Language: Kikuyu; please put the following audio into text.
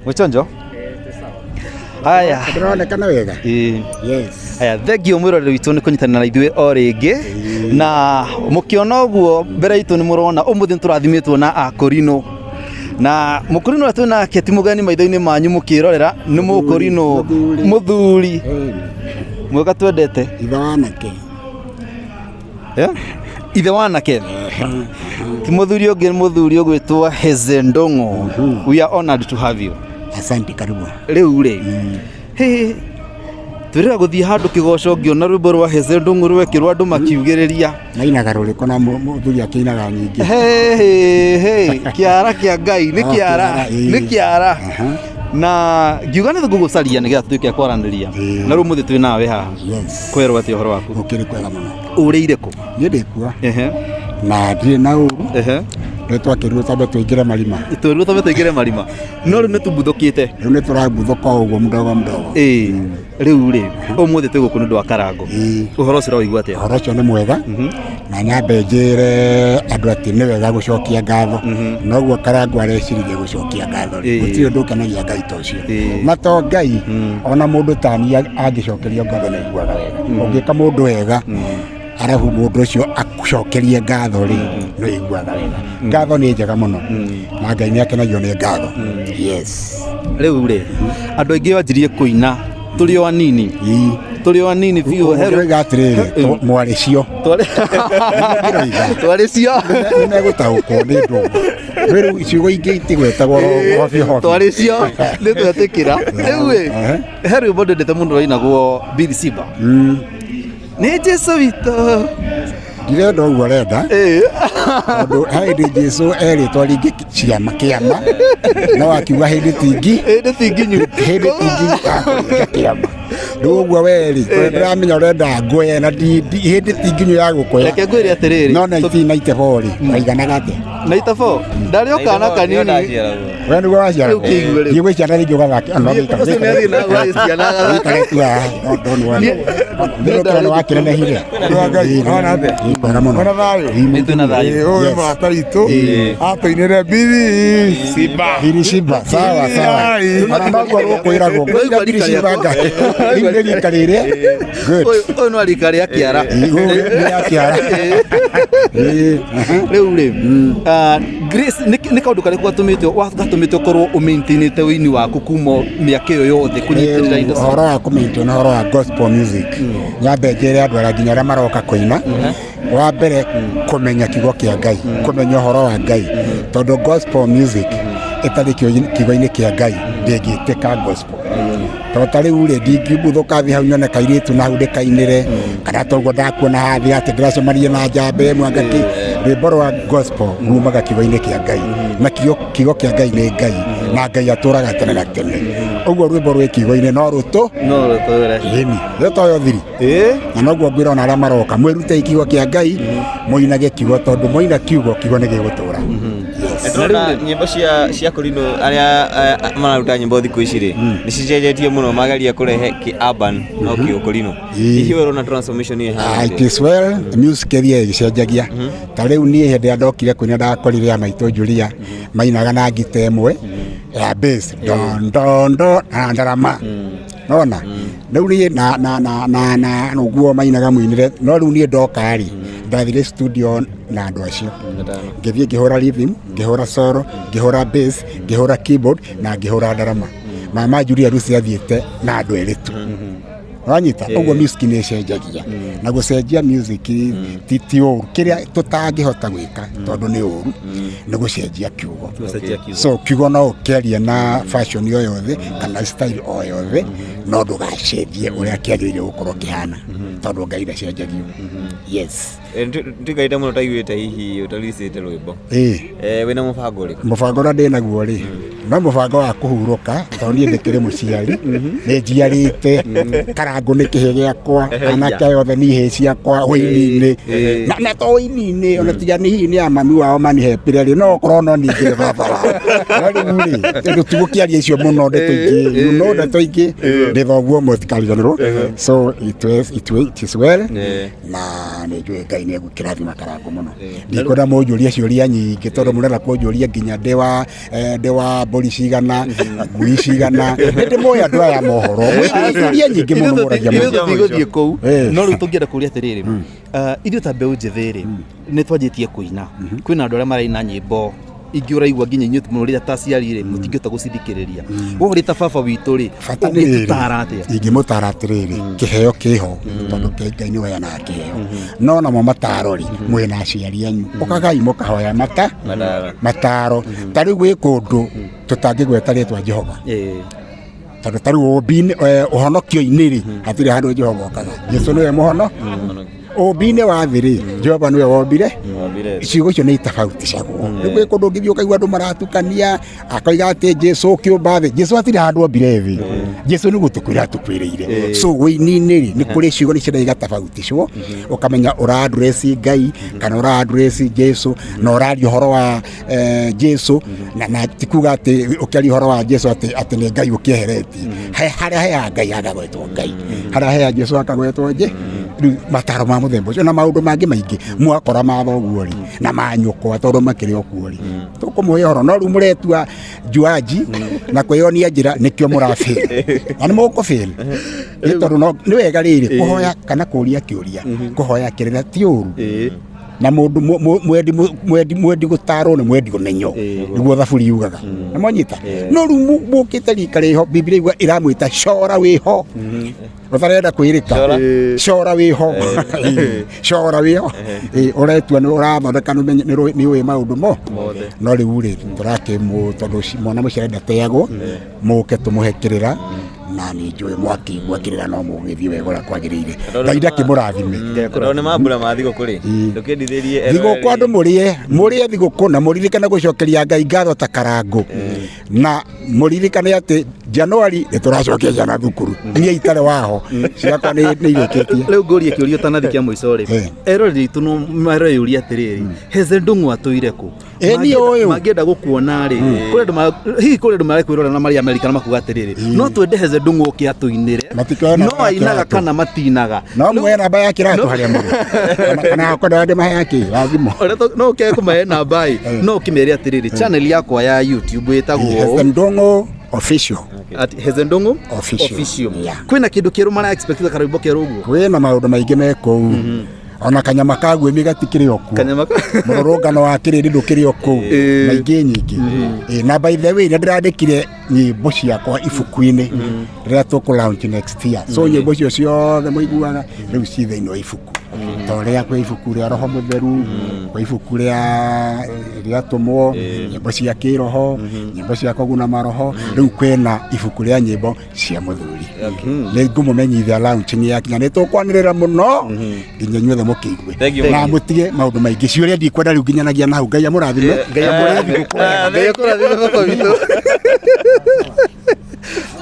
Mwĩchonjo? Haya. Ndĩronekana wega. Ĩĩ. Yes. Haya, thengiũ mwĩroreri witũ nĩ kũnyitanĩra na ithuĩ o rĩngĩ, na mũkĩona ũguo mbere itũ nĩ mũrona ũmũthĩ nĩ tũrathimĩtwo na akũrinũ, na mũkũrinũ ũrĩa twĩ nake ti mũgeni maitho-inĩ manyu mũkĩrorera, nĩ mũkũrinũ Mũthuri. Mũthuri Ĩĩ. mwega twendete. Ithe wanake. Eh? Ithe wanake ti mũthuri ũngĩ, nĩ mũthuri ũgwĩtwo Heze Ndung'u. We are honored to have you. Asante, karibu. Rĩu rĩ, hĩ, twĩrĩga gũthiĩ handũ kĩgoco ngĩona rwĩmbo rwa Heze Ndung'u rwekĩrwo andũ makiugĩrĩria. Mainaga rũrĩkũ na mũthuri akĩinaga nyingĩ? Hey, hey, hey, kĩara kĩa Ngai nĩ Ah, kĩara kĩara, ĩĩ. nĩ kĩara. Aha. Na ngiuga nĩ ngũgũcaria nĩgetha tuĩke a kwaranĩria, na rĩu mũthĩ twĩ nawe haha. Yes. Kwerwo atĩa ũhoro waku? Gũkĩrĩ kwega mũno. Ũrĩire kũ? Niĩ ndĩkuo. Ehe. Na ndirĩ na ũru. Ehe. Nĩ twakĩrirwo twambe tũingĩre marima. Twĩrirwo twambe tũingĩre marima, no rĩu nĩ tumbuthũkĩte. Rĩu nĩ tũrambuthũka o ũguo mdogo mdogo. Ĩĩ, rĩu rĩ, ũmũthĩ twĩ gũkũ nĩ ũndũ wa Karango. Ũhoro ũcio ũraũigua atĩa? Ũhoro ũcio nĩ mwega, na nyambe njĩre andũ atĩ nĩ wega gũcokia ngatho. Noguo Karango areciririe gũcokia ngatho rĩ, gũtirĩ ũndũ ũkenagia Ngai ta ũcio. Na to Ngai, ona mũndũ ta niĩ angĩcokerio ngatho nĩ aiguaga wega. Ũngĩka mũndũ wega arabu mũndũ ũcio akũcokerie ngatho rĩ, nĩ ũiguaga wega. Ngatho nĩ njega mũno, na Ngai nĩ akenagio nĩ ngatho. Yes. Rĩu rĩ, andũ aingĩ wanjirie kũina tũrĩ o anini. Tũrĩ o anini biũ. Ũngĩroiga atĩrĩrĩ, mwarĩ cio. Twarĩ cio. Nĩ megũtaũkwo nĩ ndũgũ. Rĩu ciugo ingĩ itigwetagwo hobio hobio. Twarĩ cio nĩ twetĩkĩra. Rĩu ĩ, he rwĩmbo ndendete mũno rwainagwo Billy Simba, nĩ Jesu witũ. Ndirenda ũguo arenda. Ĩĩ. Tondũ he hĩndĩ Jesu erĩtwo ringi ciama kĩama, no akiuga hĩndĩ tingi. Hĩndĩ ti nginyu. Hĩndĩ tingi ya kũringa kĩama. Rĩu ũguo we rĩ, ndĩramenya ũrenda ngũye na hĩndĩ ti nginyu ya gũkũya. Reke ngwĩre atĩrĩrĩ. No 1994 rĩ, waiganaga atĩa? 94 ndarĩ o kana kanini. We nĩguo waciaragwo? Rĩu kĩigue rĩu. Thiĩ gwĩ ciana rĩngĩ ũgathake. No, gĩikare- Ũcio nĩ athiĩ na gwĩ ciana agathaka. Gĩikare tu haha. No, don't worry. Nĩ ũkĩra nĩ wakĩnenehire. Ũndũ wa Ngai, ũhana atĩa? Ĩĩ, kwega mũno. Mwena thayũ? Nĩ twĩna thayũ. Ĩĩ, ũyũ Yes. mũrata witũ Ĩĩ. atũinĩre Billy Simba. Billy Simba, sawa sawa. Ĩĩ. Ona noguo gũkwĩragwo. Waigua Ngũira Billy rika Simba rĩakwa? Ngai. Rĩu nĩ rika rĩrĩa. Good. Ũyũ no rika rĩa kĩara. Ĩĩ, ũyũ nĩ ya kĩara. Ĩĩ, aha. Rĩu rĩ, ah, Grace, nĩ kaũndũ karĩkũ gatũmĩte ũkorwo ũmaintainĩte ũini waku kuma mĩaka ĩyo yothe kũnyitĩrĩra Rĩu, indo? ũhoro wa kũmaintain ũhoro wa gospel music, nyambe njĩre andũ arĩa nginya arĩa maroka kũina, wa mbere kũmenya kiugo kĩa Ngai, kũmenya ũhoro wa Ngai, tondũ gospel music ĩtarĩ kiugo-inĩ kĩa Ngai ndĩngĩtĩka gospel. Tondũ ta rĩu rĩ, ndingĩbuthũka thiĩ hau nyone kairĩtu na hau ndĩkainĩre, kana toguo ndakuona haha atĩ ndĩracemania na njamba ĩmwe angati. Rwĩmbo rwa gospel rumaga kiugo-inĩ kĩa Ngai, na kiugo kĩa Ngai nĩ Ngai, na Ngai atũraga tene na tene. Ũguo rwĩmbo rwĩ kiugo-inĩ no rũtũ. No rũtũre. Ĩni rĩtoyo thiri. Na noguo ngwĩra ona arĩa maroka, mwĩrutei kiugo kĩa Ngai, mũinage kiugo, tondũ moina kiugo, kiugo nĩ gĩgũtũra. Yes. Ndĩrona nyĩmbo cia kũrinũ arĩa mararuta nyĩmbo thikũ ici rĩ, nĩ cicenjetie mũno, mageria kũrehe kĩ urban no kĩ ũkũrinũ. Hihi we ũrona transformation ĩyo ĩhana Ah, it atĩa? is well, music ĩthiaga ĩgĩcenjagia. Ta rĩu niĩ hĩndĩ ĩrĩa ndokire kũina, ndakorire a maitũ Julia mainaga na ngita ĩmwe ya bass, don don don, na ndarama. Nona rĩu niĩ na ũguo mainaga mũinĩre, no rĩu niĩ ndoka rĩ, ndathire studio na andũ acio, ngĩthiĩ ngĩhũra rhythm, ngĩhũra solo, ngĩhũra bass, ngĩhũra keyboard na ngĩhũra ndarama. Mama Julia rĩu ciathiĩte na andũ erĩ tu. Wanyita ũguo, music nĩ ĩcenjagia, na gũcenjia music ti ũru. Kĩrĩa tũtangĩhota gwĩka, tondũ nĩ ũru, nĩ gũcenjia kiugo. Gũcenjia kiugo. So kiugo no ũkĩarie na fashion o yothe kana style o yothe, no ndũgacenjie ũrĩa kĩagĩrĩire gũkorwo kĩhana, tondũ Ngai ndacenjagio. Yes. Ntuikarĩte mũno ũtaiguĩte hihi ũtaricĩte rwĩmbo. Ĩĩ. Wĩna mũbango ũrĩkũ? Mũbango ũrĩa ndĩ naguo rĩ, no mũbango wa kũhurũka, tondũ niĩ ndĩkĩrĩ mũciari, nĩ njiarĩte. Karango nĩ kĩhĩ gĩakwa, anake aya othe nĩ ihĩĩ ciakwa ũini-inĩ, na to ũini-inĩ, ona tiga nĩ hihi nĩ ya mami wao manihepire rĩ, no okorwo no niĩ ngĩrĩ baba wao. No rĩu rĩ, tondũ tigũkĩaria icio mũno, ndeto ingĩ, you know, ndeto ingĩ ndĩ thoguo mũtikariganĩrwo. So it is well, na nĩ njũĩ Ngai nĩ egũkĩrathima Karango mũno. Ndikwenda mũnjũrie ciũria nyingĩ, tondũ mũrenda kũnjũria nginya ndĩ wa Mbũri cigana, ngui cigana, nĩ ndĩmoĩ andũ aya mohoro mwĩciria nyingĩ mũno mũragia Ithuĩ mũno. tũtigũthiĩ kũu, no rĩu tũngĩenda kũria atĩrĩrĩ, ithuĩ ta mbeũ njĩthĩ rĩ, nĩ twanjĩtie kũina, kwĩna andũ arĩa maraina nyĩmbo ingĩ ũraigua nginya inyuĩ mũrĩ ta aciari rĩ, mũtingĩhota gũcithikĩrĩria. We ũrĩ ta baba witũ rĩ, Bata nĩ rĩrĩ, ũngĩtũtara atĩa? Ingĩmũtara atĩrĩrĩ, kĩheo kĩho, tondũ Ngai nĩ ũheanaga kĩheo, no namo mataro rĩ, mwĩna aciari anyu, ũkagai mũkahoya mata Mataro. Mataro. Ta rĩu gwĩ kũndũ tũtangĩgweta rĩtwa Jehova, tondũ ta rĩu ũmbi-inĩ, ũhonokio-inĩ rĩ, hatirĩ handũ Jehova okaga. Jesu nĩwe mũhono. Ũmbi-inĩ wa thĩ rĩ, Jehova nĩwe wombire. Wambire. Ciugo icio nĩ itabauticagwo. Rĩu gwĩ kũndũ ũngĩthiĩ ũkaigua andũ maratukania, akoiga atĩ Jesu ũkĩũmba thĩ. Jesu hatirĩ handũ ombire thĩ. Jesu nĩ gũtũkwĩra atũkwĩrĩire. So wĩini-inĩ rĩ, nĩ kũrĩ ciugo nĩ cienda igatabauticwo, ũkamenya ũra address Ngai kana ũra address Jesu, na ũraria ũhoro wa Jesu, na ti kuga atĩ ũkĩaria ũhoro wa Jesu atĩ nĩ Ngai ũkĩeheretie. Harĩa heaga Ngai hakagwetwo Ngai, harĩa heaga Jesu hakagwetwo je. Rĩu mataro ma mũthemba ũcio na maũndũ mangĩ maingĩ mwakora mathoguo rĩ na manyũkwa, tondũ makĩrĩ o kuo rĩ, tũkũmũhe ũhoro. No rĩu mũretua njuanji na kwĩyonia njĩra, nĩkĩo mũrafail na nĩ mũkũfail, nĩ tondũ nĩ wega rĩrĩ kũhoya kana kũria kĩũria, kũhoya kĩrĩra ti ũru, na mũndũ mwendi gũtarwo nĩ mwendi ũmenyo, nĩguo thaburi yugaga. Nĩ mwanyita? No rĩu mũkĩte rika rĩho, Biblia yuga ĩramwĩta cora wĩho ũtarenda kwĩrĩka. Cora? Cora wĩho. Cora wĩho. Ũretua nĩ ũrathondeka, nĩ ũĩ maũndũ mo. Mothe. No rĩu rĩ, tũrakĩmũ tondũ mwana mũciare ndateagwo, mũke tũmũhe kĩrĩra, na nĩ njũĩ mwakĩigua kĩrĩra no mũgĩthiĩ wega ũrĩa kwagĩrĩire. Ngai ndakĩmũrathime. Tondũ nĩ mambura ma thigũkũ rĩ, ndũkĩendithĩrie. Thigũkũ, andũ mũrĩe, mũrĩe thigũkũ na mũririkane gũcokeria Ngai ngatho ta karangũ, na mũririkane atĩ Januari nĩ tũracokia ciana thukuru. Niĩ itarĩ waho, ciakwa nĩ irĩkĩtie. Rĩu ngũrie kĩũria ũtanathi kĩa mũico rĩ, eroreri aitũ no mareyũria atĩrĩrĩ, Heze Ndung'u atũire kũ? Ĩ, niĩ ũyũ. Mangĩenda gũkuona rĩ, kũrĩ andũ hihi kũrĩ andũ marekwĩrora na marĩ Amerika na makuga atĩrĩrĩ, no twende Heze Ndung'u oke atũinĩre. Matikĩoe no namba ya ainaga kĩratũ. Kana matinaga? No muoe namba ya kĩratũ harĩa mũrĩ. Kana kwenda ndĩmahe ya kĩ ya thimũ. Ũrĩa no ũkĩage kũmahe namba ĩ, no ũkĩmere atĩrĩrĩ, channel yakwa ya YouTube ĩtagwo Heze Ndung'u Official. At Heze Ndung'u Official. Official. Yeah. Kwĩna kĩndũ kĩerũ mara expect karwĩmbo kerũ ũguo? Kwĩna maũndũ maingĩ me kũu, ona kanyama ka guĩmi gatikĩrĩ o kuo. Kanyama Mũrũrũngano wa kĩrĩndĩ ndũkĩrĩ o kũu, na ingĩ nyingĩ. Na by the way, nĩ ndĩrandĩkire nyĩmbo ciakwa ibuku-inĩ rĩrĩa tũkũ launch next year, so nyĩmbo icio ciothe mũiguaga rĩu ci thĩinĩ wa ibuku, ta ũrĩa kwĩ ibuku rĩa Roho Mũtheru, kwĩ ibuku rĩa tũmwo, nyĩmbo cia kĩroho, nyĩmbo cia kũguna maroho. Rĩu kwĩna ibuku rĩa nyĩmbo cia mũthuri. Nĩ ngũmũmenyithia launching yakinya, nĩ tũkwanĩrĩra mũno nginya inyuothe mũkĩigue. Thank you. Na mũtige maũndũ maingĩ, ciũria ndikwenda rĩu, nginyanagia na hau. Ngai amũrathime. Ngai amũrathime. Thigũkũ wega. Ngai akũrathime baba witũ.